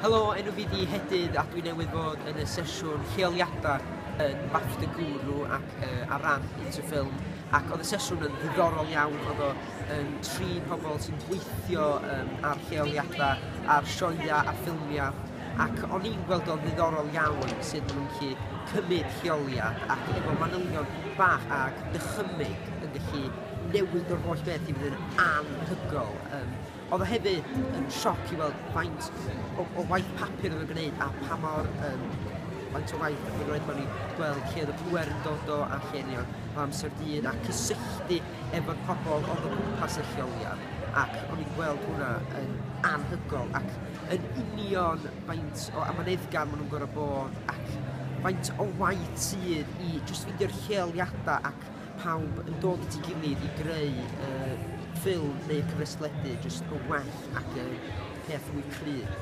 Helo, enw fi 'di Hedydd a dwi newydd fod yn y sesiwn lleoliadau yn BAFTA Guru ac ar ran Into Film, ac oedd y sesiwn yn ddiddorol iawn. Oedd o yn trin pobl sy'n gweithio ar lleoliadau, ar sioeau a ffilmiau, ac o'n i'n gweld o'n ddiddorol iawn sut maen nhw'n gallu cymryd lleoliad ac efo manylion bach ac dychymyg yn gallu newid o'r holl beth i fynd yn anhygoel. Oedd o hefyd yn sioc i weld faint o waith papur oedd o'n gwneud a pa mor faint o waith oedd yn rhoi mewn i gweld lle oedd y pŵer yn dod o a lle ni o'n amser dydd a cysylltu efo'r pobl oedd o gwmpas y lleoliad, ac o'n i'n gweld hwnna yn anhygoel ac yn union faint o amyneddgar maen nhw'n gorfod bod ac faint o waith sydd i jyst ffeindio'r lleoliadau ac pawb yn dod at ei gilydd i greu ffilm neu cyfres teledu jyst yn well ac yn peth fwy cryf.